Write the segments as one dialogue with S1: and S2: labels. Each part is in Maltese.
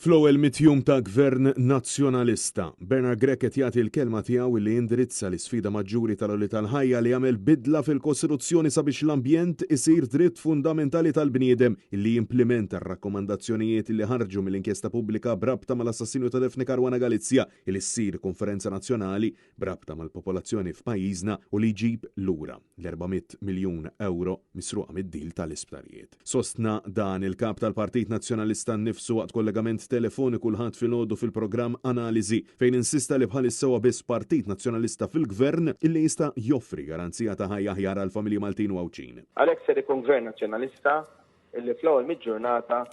S1: Fl-ewwel mitt jum ta' Gvern Nazzjonalista, Bernard Grech qed jagħti l-kelma tiegħu li jindirizza l-isfida maġġuri tal-għoli tal-ħajja li jagħmel bidla fil-Kostituzzjoni sabiex l-ambjent isir dritt fundamentali tal-bniedem, li jimplimenta r-rakkomandazzjonijiet li ħarġu mill-inkjesta pubblika b'rabta mal-assassinju ta' Daphne Caruana Galizia, li ssir konferenza nazzjonali b'rabta mal-popolazzjoni f'pajjiżna u li jġib lura l-400 miljun ewro misruqa mid-deal tal-isptarijiet. Sostna dan il-Kap tal-Partit Nazzjonalista nnifsu waqt kollegament telefoniku l-Ħadd filgħodu fil-programm Analiżi fejn insista li bħalissa huwa biss Partit Nazzjonalista fil-Gvern illi jista' joffri garanzija ta' ħajja aħjar għall-familji Maltin u Għawdxin.
S2: Għalhekk ser ikun Gvern Nazzjonalista illi fl-ewwel mill-ġurnata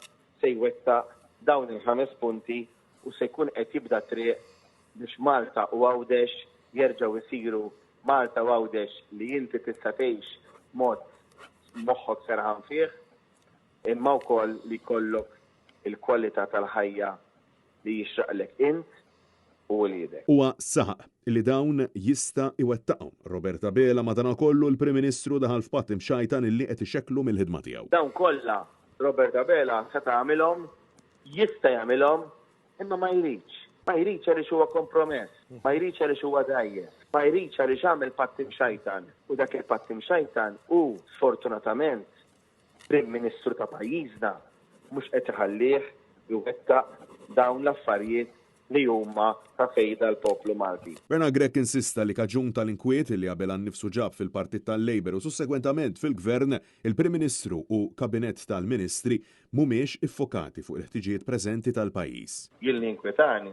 S2: se jwettaq dawn il-ħames punti u se jkun qed jibda t-triq biex Malta u Għawdex jerġgħu jsiru Malta u Għawdex li inti tista' tgħix b'mod moħħok serħan fih, imma wkoll li jkollok il-kwalità tal-ħajja li jixraqlek int u wliedek.
S1: Huwa saħaq li dawn jista' iwettaqhom Robert Abela madanakollu l-Prim Ministru daħal f'patt imxajtan illi qed ixekklu mill-ħidma tiegħu.
S2: Dawn kollha Robert Abela seta' għamilhom, jista' jagħmilhom Imma ma jridx. Ma jridx għaliex huwa kompromess. Ma jridx għaliex huwa dgħajjef. Ma jridx għaliex għamel patt imxajtan. U dak il-patt imxajtan hu, sfortunatament, Prim Ministru ta' pajjiżna mhux qed iħallih iwettaq dawn l-affarijiet li huma ta' fejda għall-poplu Malti.
S1: Bernard Grech insista li kaġun tal-inkwiet li Abela nnifsu ġab fil-Partit tal-Labour u sussegwentament fil-Gvern, il-Prim Ministru u Kabinett tal-Ministri mhumiex iffokati fuq il-ħtiġijiet preżenti tal-pajjiż.
S2: Jien li jinkwetani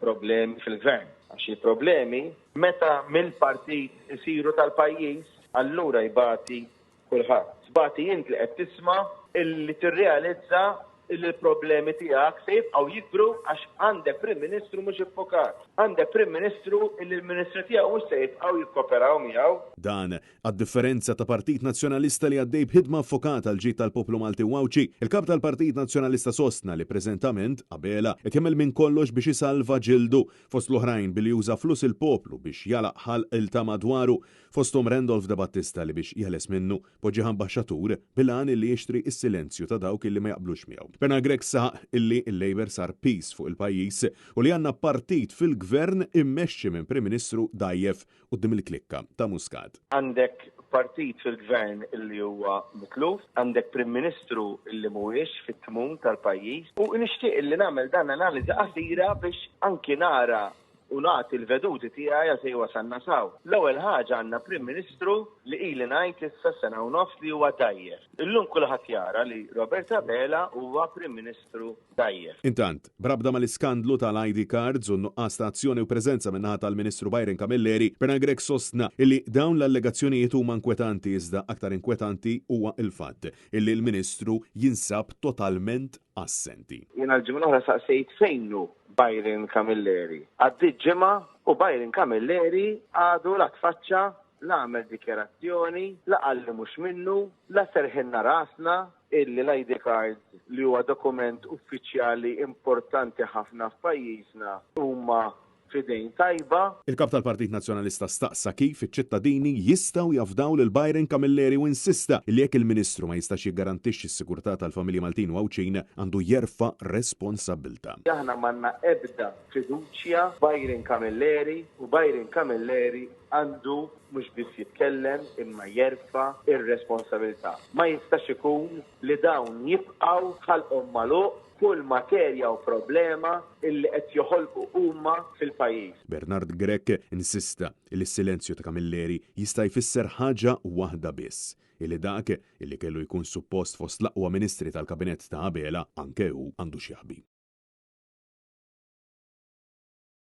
S2: problemi fil-Gvern. Għax il-problemi meta mill-partit isiru tal-pajjiż, allura jbati kulħadd. Tbati int li qed tisma' illi tirrealizza illi l-problemi tiegħek se jibqgħu jikbru għax għandek Prim Ministru mhux iffokat. Għandek Prim Ministru illi l-Ministri tiegħu mhux se jibqgħu jikkoperaw miegħu.
S1: Dan Għad-differenza ta' Partit Nazzjonalista li għaddej b'ħidma ffokata għall-ġid tal-poplu Malti u Għawdxi, il-Kap tal-Partit Nazzjonalista sostna li preżentament, Abela, qed jagħmel minn kollox biex isalva ġildu, fost l-oħrajn billi juża flus il-poplu biex jagħlaq ħalq il ta' madwaru, fosthom Randolph Debattista li biex jeħles minnu, poġġieh ambaxxatur bil-għan illi jixtri s-silenzju ta' dawk illi ma jaqblux miegħu. Bernard Grech saħaq illi l-Labour sar piż fuq il-pajjiż u li għandna partit fil-Gvern immexxi minn Prim Ministru dgħajjef quddiem il-klikka ta' Muscat.
S2: Għandek partit fil-Gvern illi huwa mitluf, għandek Prim Ministru illi mhuwiex fit-tmun tal-pajjiż u nixtieq illi nagħmel dan analiżi qasira biex anki nara u nagħti l-veduti tiegħi għal fejn wasalna s'hawn. L-ewwel ħaġa għandna Prim Ministru li ili ngħid issa sena u nofs li huwa dgħajjef. Illum kulħadd jara li Robert Abela huwa Prim Ministru dgħajjef.
S1: Intant, b'rabta mal-iskandlu tal-ID cards u n-nuqqas ta' azzjoni u preżenza min-naħa tal-Ministru Byron Camilleri, Bernard Grech sostna illi dawn l-allegazzjonijiet huma inkwetanti iżda aktar inkwetanti huwa l-fatt illi l-Ministru jinsab totalment assenti.
S2: Jiena l-ġimgħa l-oħra saqsejt fejn hu Byron Camilleri. Għaddiet ġimgħa u Byron Camilleri għadu la tfaċċa, la għamel dikjarazzjoni, la qal li mhux minnu, la serħilna rasna, illi l-ID card li huwa dokument uffiċjali importanti ħafna f'pajjiżna huma f'idejn tajba.
S1: Il-Kap tal-Partit Nazzjonalista staqsa kif iċ-ċittadini jistgħu jafdaw lil Byron Camilleri u insista li jekk il-Ministru ma jistax jiggarantixxi s-sigurtà tal-familji Maltin u Għawdxin għandu jerfa' responsabbiltà.
S2: Aħna m'għandna ebda fiduċja f'Byron Camilleri u Byron Camilleri għandu mhux biss jitkellem imma jerfa' r-responsabilità. Ma jistax ikun li dawn jibqgħu ħalqhom magħluq kull materja u problema illi qed joħolqu huma fil-pajjiż.
S1: Bernard Grech insista li s-silenzju ta' Camilleri jista' jfisser ħaġa waħda biss, illi dak illi kellu jkun suppost fost l-aqwa ministri tal-Kabinett ta' Abela anke hu għandu x'jaħbi.